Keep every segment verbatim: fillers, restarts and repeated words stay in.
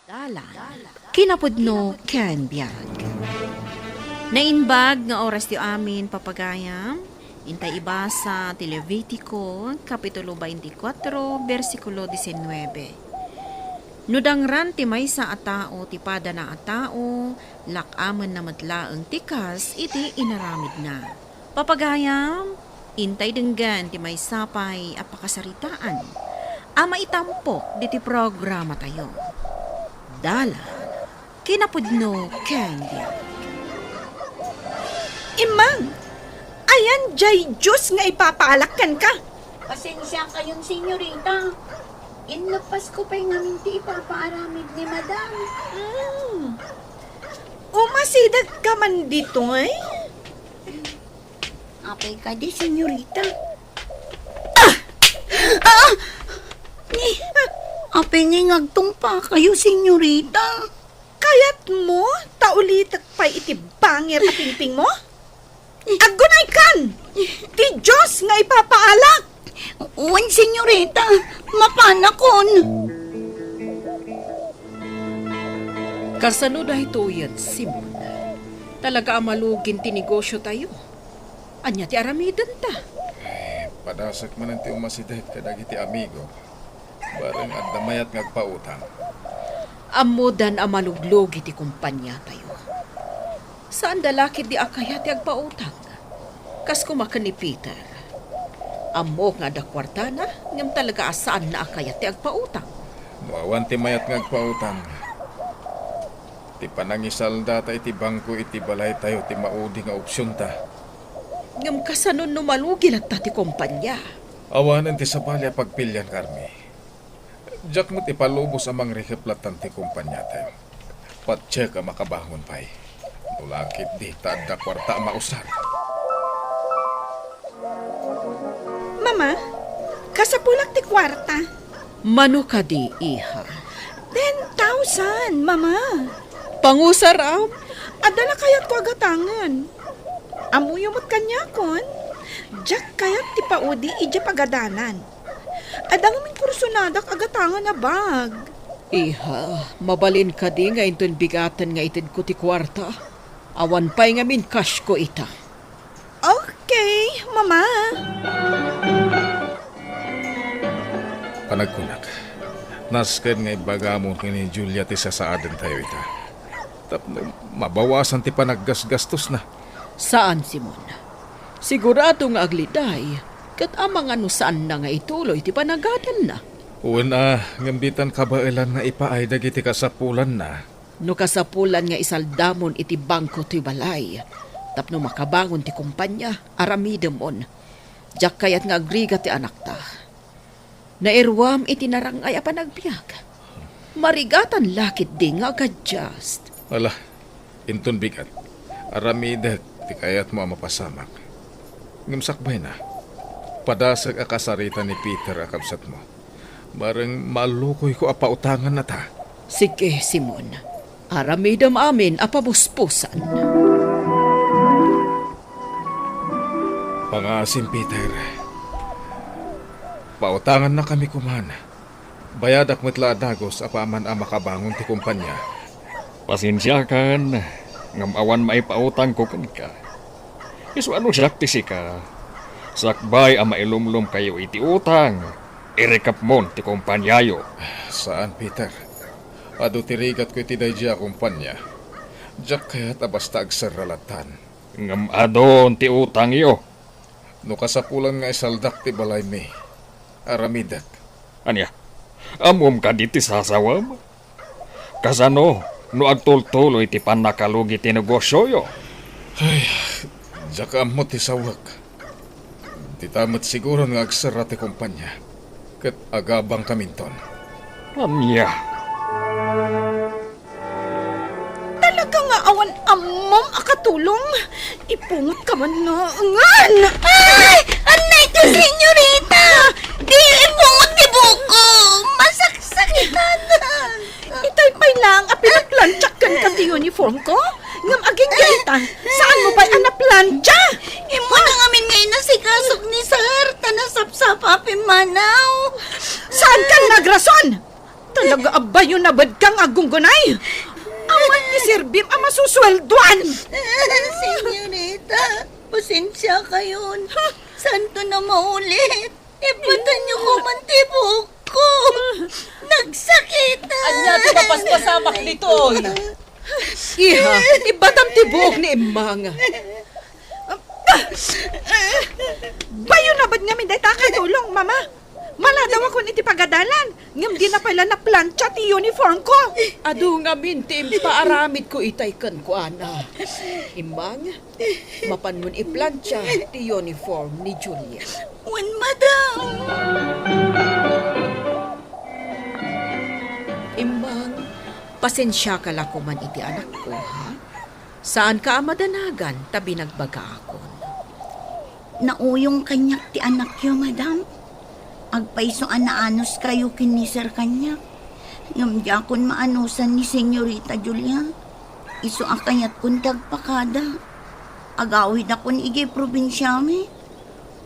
Dalan, kinapudno ken biag. Naimbag nga oras ti amin, papagayam. Intay ibasa ti Levitico, Kapitulo twenty-four, bersikulo diecinueve. No dangran ti maysa a tao ti padana a tao, lak-amenna met laeng ti kas iti inaramidna. Papagayam, intay denggen ti maysa pay a pakasaritaan a maitampok ditoy programatayo. Dalan, kinapudno ken biag. Immang, ayan jay Dios nga ipapaalak kenka? Pasensia kayon, senyorita. Inlepas ko pay ngamin ti ipapaaramid ni Madam. Mm. Umasideg ka man ditoy? Apay kadi, senyorita? Ah! Ah! Ni, apay ni ngagtungpa kayo, senyorita? Kayatmo ta ulitek pay iti bangir a pingpingmo? Aggunaykan! Ti Dios nga ipapaalak! Wen, senyorita, mapanakon. Kasano daytoyen, Simon? Talaga a malugin ti negosiotayo. Ania ti aramidenta? Ay, padasek manen ti umasideg kadagiti amigo. Bareng adda mayat nga agpautang. Ammodan a maluglugi ti kompaniatayo. Saanda la ketdi a kayat ti agpautang. Kas koma ken ni Peter. Ammok nga adda kuartana, ngem talaga a saanna a kayat ti agpautang. No awan ti mayat nga agpautang, ti panangisaldata iti bangko iti balaytayo ti maudi nga opsionta. Ngem kasano no malugi latta ti kompania? Awanen ti sabali a pagpilian, Carmi. Diak met ipalubos a mangrikep lattan ti kompaniatayo. Patiek a makabangon pay. No la ketdi ta adda kuarta a mausar. Mama, kasapulak ti kuarta. Mano kadi, iha? Ten thousand, Mama. Pangusaram? Adda la kayatko a gatangen. Ammoyo met kaniakon? Diak kayat ti paudi idiay pagadanan. Adda ngamin kursonadak a gatangen a bag. Iha, mabalin kadi nga inton bigaten nga itedko ti kuarta? Awan pay ngamin cashko ita. Okay, Mama. Panagkunak, nasken nga ibagamo ken ni Julia ti sasaadentayo ita. Tapno mabawasan ti panaggasgastosna. Saan, Simon. Sigurado nga agliday, ket amangan no saanna nga ituloy ti panagadanna. Wen a, ngem ditan kabaelan nga ipaay dagiti kasapulanna. No kasapulan nga isaldamon iti bangko toy balay, tapno makabangon ti kompania, aramidemon. Diak kayat nga agrigat ti anakta. Nairuam iti narang-ay a panagbiag. Marigatan la ketdi nga agadjust. Ala, inton bigat, aramidek ti kayatmo a mapasamak. Ngem sakbayna, padasek a kasarita ni Peter a kabsatmo. Bareng malukoyko a pautangannata. Sige, Simon. Aramidem amin a pabusbusan. Pangaasim, Peter. Pautangannakami koman. Bayadak met la a dagus apaman a makabangon ti kompania. Pasensiakan, ngem awan maipautangko kenka. Isu a no siak ti sika, sakbay a mailumlomkayo iti utang, irikepmon ti kompaniayo. Saan, Peter. Adu ti rigatko iti daydi a kompania. Diak kayat a basta agserra lattan. Ngem adun ti utangyo. No kasapulan nga isaldak ti balaymi, aramidek. Ania? Ammom kadi ti sasawem? Kasano no agtultuloy ti pannakalugi ti negosioyo? Ay, diak ammo ti sawek. Dita met siguron nga agserra ti kompania, ket agabangkaminton. Ania? Talaga nga awan ammom a katulong? Ipungotka man nga ngan! Ay! Annay ka, senyorita! Di ipungot ti buko! Masaksakitan! Itay pay lang a pinaplantsak kenka ti uniform ko? Ngem agingga ita, saanmo pay a naplantsa? Immuna ngamin nga inasikasok ni Sir, ta nasapsapa a pimmanaw. Saankan nga agrason? Talaga a bayo na bed ka nga aggunggunay? Awan ti serbim a masusueldoan! Senyorita, pasensiakayon. Saanto na maulit. Ibbatanyo koman ti buokko. Nagsakit. Ania ti mapaspasamak ditoy? Iha, ibbatam ti buok ni Immang. Bayo na bed ngamin dayta a katulong, Mama. Maladawakon iti pagadalan, ngem dina pay la naplancha ti uniform ko. Adu ngamin ti impaaramidko itay kenkuana. Immang, mapanmon iplancha ti uniform ni Julia. Wen, madam. Immang, pasensiaka la koman iti anakko, ha? Saanka a madanagan ta binagbagaakon. Nauyong kaniak ti anakyo, madam. Agpayso a naanuskayo ken ni sir kaniak. Ngem diakon maanusan ni Senyorita Julia. Isu a kayatkon ti agpakada. Agawidakon idiay probinsiami.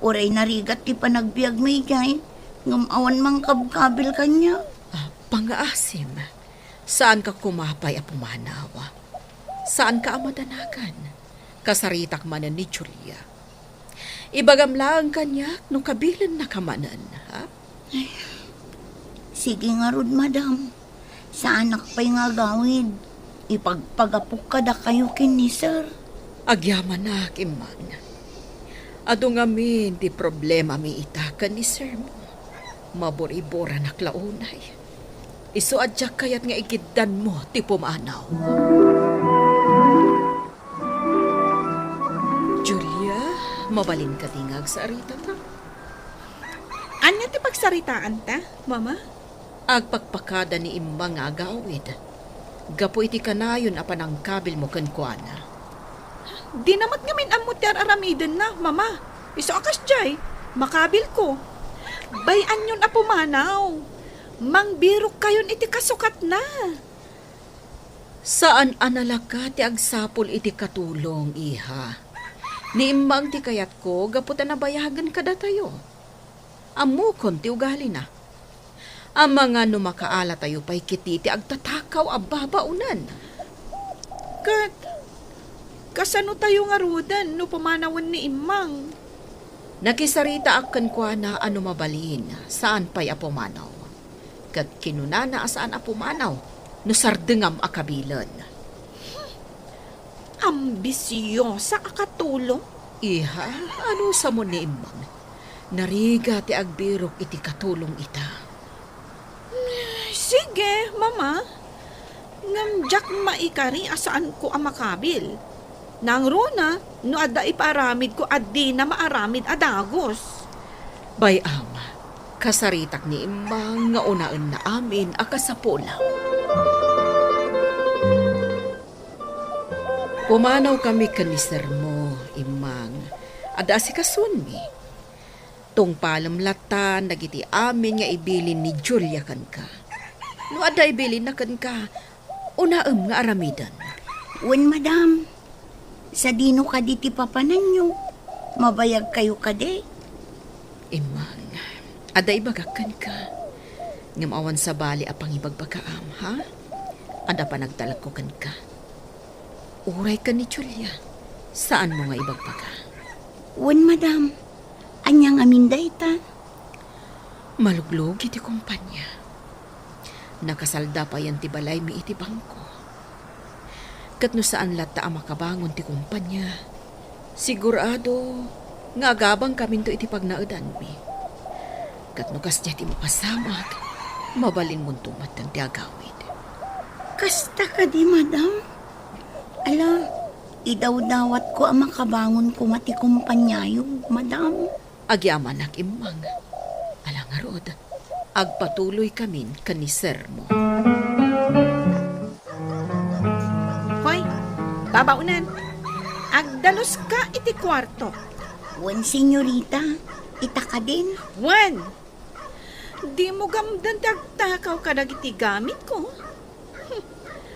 Uray narigat ti panagbiagmi idiay, ngem awan mangkabkabil kaniak. Ah, pangngaasim. Saanka koma pay a pumanaw. Saanka a madanagan. Kasaritak manen ni Julia. Ibagam laeng kaniak no kabilennaka manen, ha? Sige ngarud, madam. Saanak pay nga agawid. Ipagpagapok kadakayo ken ni sir. Agyamanak, Immang. Adu ngamin ti problemami ita ken ni sir mo. Mabur-iburanak la unay. Isu a diak kayat nga igiddanmo ti pumanaw. Julia, mabalin kadi nga agsaritata? Ania ti pagsaritaanta, Mama? Agpakpakada ni Immang nga agawid gapu iti kanayon a panangkabilmo kenkuana. Dina met ngamin ammo ti ar-aramidenna, Mama. Isu a kasdiay, makabilko. Bay-anyon a pumanaw. Mangbirokkayon iti kasukatna. Saan a nalaka ti agsapul iti katulong, iha. Ni Immang ti kayatko gapu ta nabayagen kadatayo. Ammokon ti ugalina. Amangan no makaalatayo pay ketdi ti agtatakaw a babaonen. Ket kasanotayo ngaruden no pumanawen ni Immang? Nakisaritaak kenkuana a no mabalin, saan pay a pumanaw. Ket kinunana a saan a pumanaw no sardengam a kabilen. Ambisiosa a katulong? Iha, anusam ni Immang? Narigat ti agbirok iti katulong ita. Sige, Mama. Ngem diak maikari a saanko a makabil. Nangruna, no adda ipaaramidko a dina maaramid a dagus. Bay-am, kasaritak ni Immang nga unaenna amin a kasapulam. Pumanawkami ken ni sir mo, Immang. Adda asikasuenmi. Tungpalem latta dagiti amin nga ibilin ni Julia kenka. No adda ibilinna kenka, unaem nga aramiden. Wen, madam. Sadino kadi ti papananyo? Mabayagkayo kadi? Immang, adda ibagak kenka. Ngem awan sabali a pangibagbagaam, ha? Adda panagtalekko kenka. Uray ken ni Julia, saanmo nga ibagbaga? Wen, madam. Ania ngamin dayta? Maluglugi ti kumpania. Nakasalda payen ti balaymi iti bangko. Ket no saan latta a makabangon ti kumpania, sigurado nga agabangkaminto iti pagnaedanmi. Ket no kasdiay ti mapasamak, mabalinmonto met ti agawid. Kasta kadi, madam? Ala, idawdawatko a makabangon koma ti kumpaniayo, madam. Agyamanak, Immang. Ala ngarud, agpatuloykamin ken ni sir mo. Hoy, babaonen. Agdaluska iti kuarto. Wen, senyorita, ita kadin? Wen. Dimo gamden ti agtakaw kadagiti gamitko.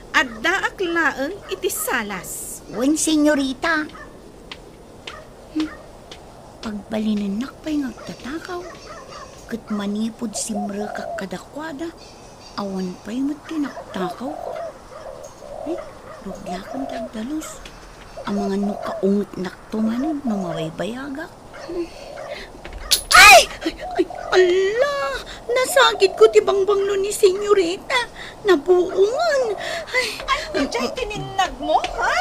Addaak laeng iti salas. Wen, senyorita. Hmm. Pagbalinennak pay nga agtatakaw, ket manipud simrekak kadakuada, Awan pay met ti naktakawko. Ay, ruglakan ti agdalus. Amangan no kaungetnakto manen no mabaybayagak. Ay! Ay, ay, ala! Nasagidko ti bangbanglo ni Senyorita. Nabuongan. Ay, Ania jay tininnagmo, ha?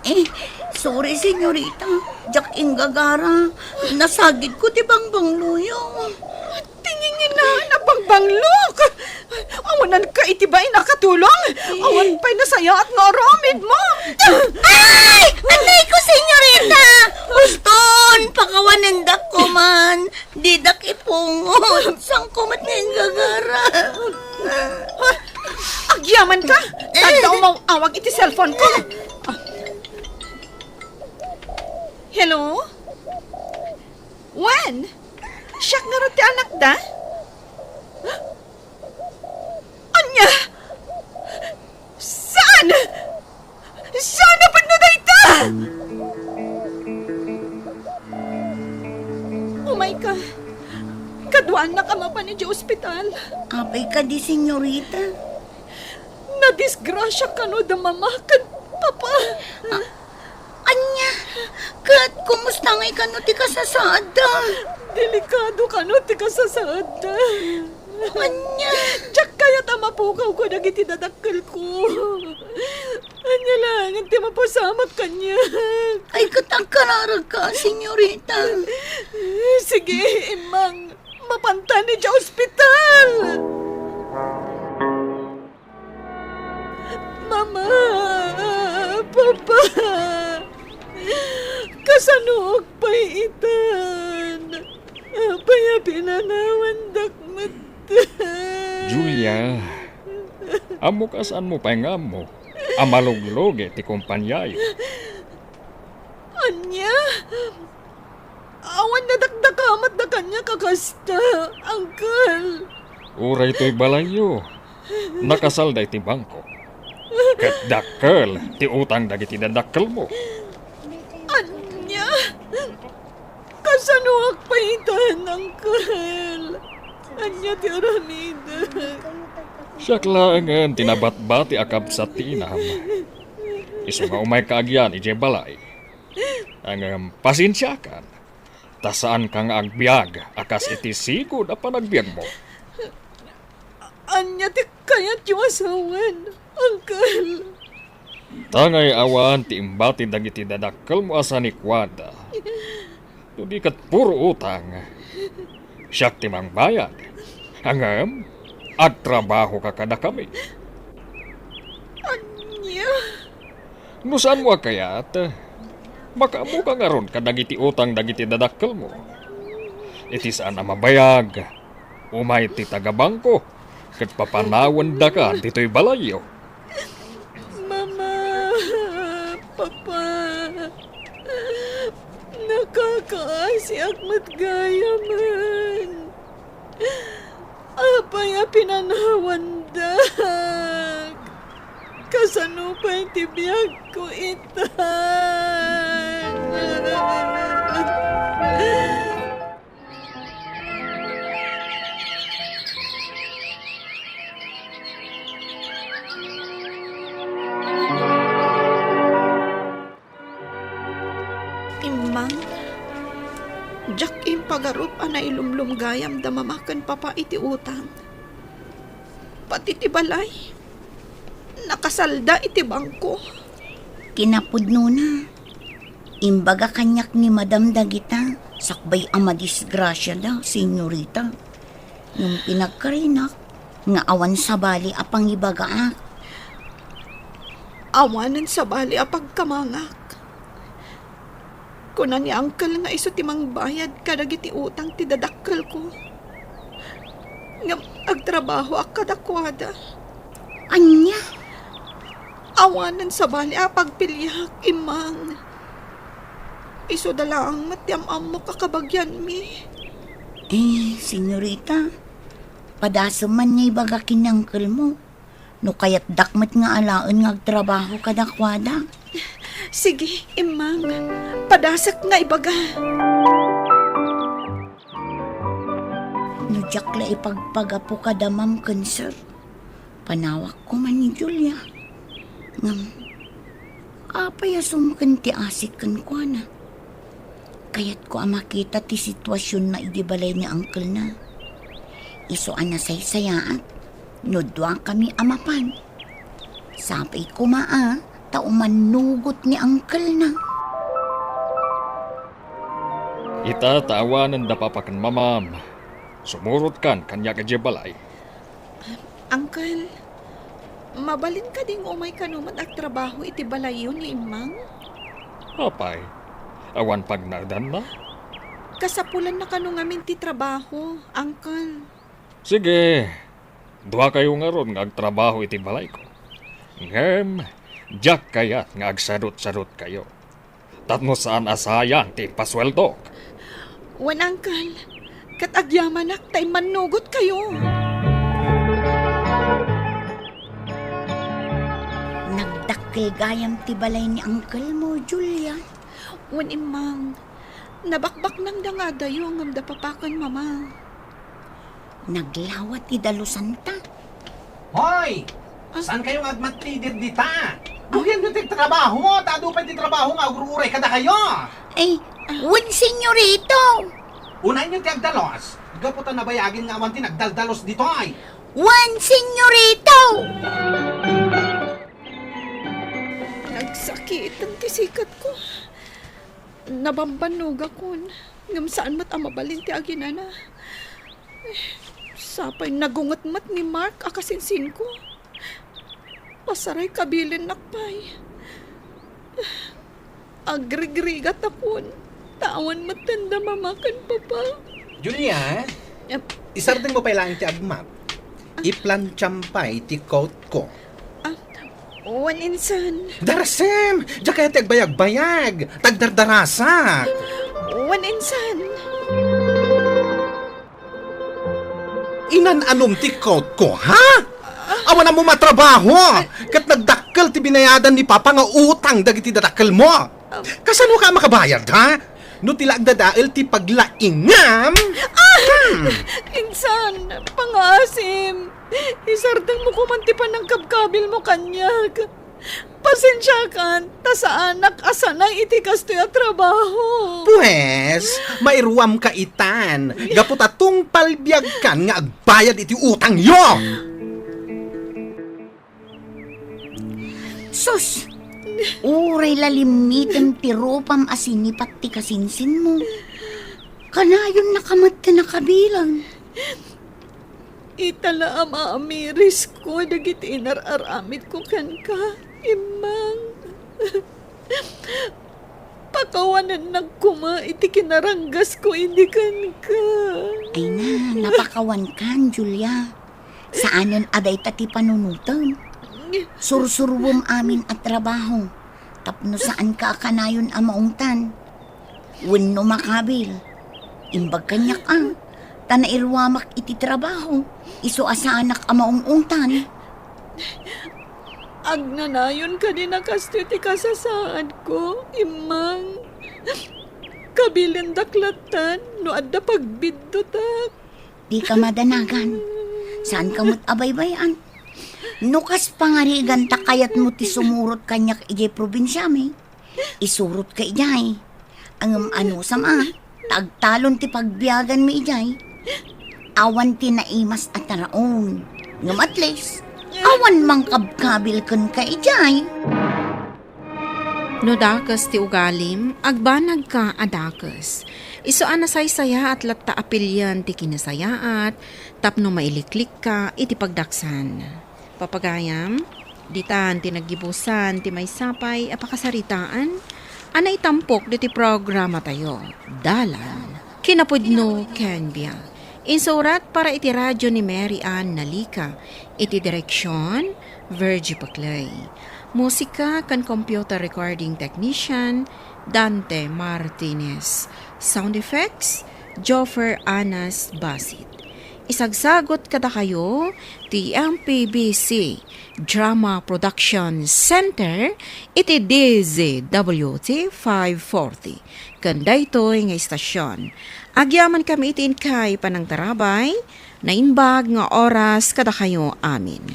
Eh, sorry, Senyorita. Diak inggagara. Nasagidko ti bangbangloyo. Tinginginaan a bangbanglok! Awananka iti bain a katulong? Eh. Awan pay nasayaat nga aramidmo! Ay! Atayko, Senyorita! Uston, pakawanendak koman. Didak ipungot. Saanko met nga inggagara. Agyamanka! Tadda umaw-awag iti cellphone ko! Hello? Wen? Siak ngarud ti anakda? Ania? Saan? Saan a pudno dayta? Umayka. Kaduaannak a mapan idiay ospital. Apay kadi, Senyorita? Nadisgrasia kano da mama ken papa. Ah, ania? Ket kumusta ngay kano ti kasasaadda? Delikado kano ti kasasaadda. Ania? Diak kayat a mapukawko dagiti dadakkelko. Ania laengen ti mapasamak kaniak? Ay, ket agkararagka, Senyorita. Sige, immang. Mapantan idiay ospital. Mama, Papa, kasanoak pay itan? Apay a pinanawandak met? Julia, ammok a saanmo pay nga ammo a maluglugi ti kompaniayo. Ania? Awan nadakdakamatda kaniak a kasta, Uncle. Uray toy balayyo, nakasalda iti bangko. Ket dakkel ti utang dagiti dadakkelmo. Ania? Kasanoak pay itan, Uncle? Ania ti aramidek? Siak laengen ti nabatbati a kabsat ti inam. Isu nga umayka agyan idiay balay. Ngem pasensiakan, ta saanka nga agbiag a kas iti sigud a panagbiagmo. Ania ti kayatyo a sawen, Uncle? Ta ngay awan ti imbati dagiti dadakkelmo a sanikuada. No di ket puro utang, siak ti mangbayad. Ngem, agtrabahoka kadakami. Ania? No saanmo a kayat, makaammoka ngarud kadagiti utang dagiti dadakkelmo. Iti saan a mabayag, umay ti taga-bangko ket papanawendaka ditoy balayyo. Mama, Papa, nakakaasiak met gayamen. Apay a pinanawandak? Kasano pay ti biagko ita? Immang, diak impagarup a nailumlum gayam da mama ken papa iti utang. Pati ti balay, nakasalda iti bangko. Kinapudnona, imbaga kaniak ni Madam dagita sakbay a madisgrasiada, Senyorita. Ngem pinagkarinak nga awan sabali a pangibagaak. Awanen sabali a pagkamangak. Kuna ni Uncle nga isu ti mangbayad kadagiti utang ti dadakkelko. Ngem agtrabahoak kadakuada. Ania? Awanen sabali a pagpiliak, Immang. Isuda laeng met ti am-ammok a kabagianmi. Eh, Senyorita, padasem man nga ibaga ken ni Uncle mo. No kayatdak met nga alaen nga agtrabaho kadakuada. Sige, Immang. Padasek nga ibaga. No diak la ipagpagapu kada ma'am ken sir, Panawakko man ni Julia. Ngem, apay a sumken ti asik kenkuana? Kayatko a makita ti situasionna idi balay ni uncle-na. Isu a nasaysayaat no duakami a mapan. Sapay koma a ta umannugot ni uncle-na. Ita ta awanen da papa ken mamam, sumurotkan kaniak idiay balay. Uncle, mabalin kadi nga umay kano met agtrabaho iti balayyo ni Immang? Apay, awan pagnaedanna? Kasapulanna kano ngamin ti trabaho, Uncle. Sige, duakayo ngarud nga agtrabaho iti balayko. Ngem, diak kayat nga agsarut-sarutkayo. Tapno saan a sayang ti ipasueldok. Wen, Uncle, ket agyamanak ta immannugotkayo. Nagdakkel gayam ti balay ni uncle mo, Julia. Wen, Immang, nabakbaknangda nga adayo ngem da papa ken mama. Naglawat ti dalusanta. Hoy! Ah? Saan kayo nga agmattidir dita? Buhianyo ti trabaho, ta adu pay ti trabaho nga agur-uray kadakayo. Ay, wen, senyorito! Unayyo ti agdalos, gapu ta nabayagen nga awan ti nagdaldalos ditoy. Wen, senyorito! Nagsakiten ti sikatko. Nabambannogakon, ngem saan met a mabalin ti aginana. Sapay nagunget met ni Mark a kasinsinko. Pasaray kabilinnak pay. Agrigrigatakon, ta awan metten da mama ken papa. Julia, Ep. Isardengmo pay laeng ti agmap. Iplantsaam pay ti coat ko. Ah, wen insan. Darasem! Diak kayat ti agbayagbayag. Tagdardarasak. Wen insan. Inan-anom ti coat ko, ha? Awan ammo matrabaho. Ket nagdakkel ti binayadan ni Papa nga utang dagiti dadakkelmo. Kasano ka makabayad, ha? No ti la agdadael ti paglaingam? Ah! Hmm. Insan, pangaasim. Isardengmo koman ti panangkabkabilmo kaniak. Pasensiakan, ta saanak a sanay iti kastoy a trabaho. Pues, mairuamka itan, gapu ta tungpal biagkan nga agbayad iti utangyo. Sus! Uray la limmitem ti rupam a sinipat ti kasinsinmo. Kanayonnaka met ti nakabilang. Ita la a maamirisko dagiti inar-aramidko kenka, Immang. Pakawanennak koma iti kinaranggasko idi kenka. Ay na, napakawankan, Julia. Saanen a dayta ti panunotem. Sursuruem amin a trabaho tapno saanka a kanayon a maungtan. Wenno makabil, imbag kaniak a, ta nairuamak iti trabaho, isu a saanak a maung-ungtan. Agnanayon kadi a kastoy ti kasasaadko, Immang. Kabilindak lattan no adda pagbiddutak. Dika madanagan. Saanka met a baybay-an. No kas pangarigan ta kayatmo ti sumurot kaniak idiay probinsiami, isurotka idiay. Ngem anusam a, ta agtalon ti pagbiaganmi idiay. Awan ti naimas a taraon. Ngem at least, awan mangkabkabil kenka idiay. No dakes ti ugalim, agbanagka a dakes. Isu a nasaysayaat latta a pilien ti kinasayaat tapno mailiklikka iti pagdaksan. Papagayam, ditan ti naggibusan ti maysa pay a pakasaritaan a naitampok ditoy programatayo, Dalan, Kinapudno ken Biag. Insurat para iti radio ni Mary Ann Nalica, iti direksion, Virgie Paclay. Musika ken computer recording technician, Dante Martinez. Sound effects, Joffer Anas Basit. Isagsagut kadakayo ti M P B C Drama Production Center iti D Z W T five forty. Ken daytoy nga istasion, agyamankami iti inkay panangtarabay, naimbag nga oras kadakayo amin.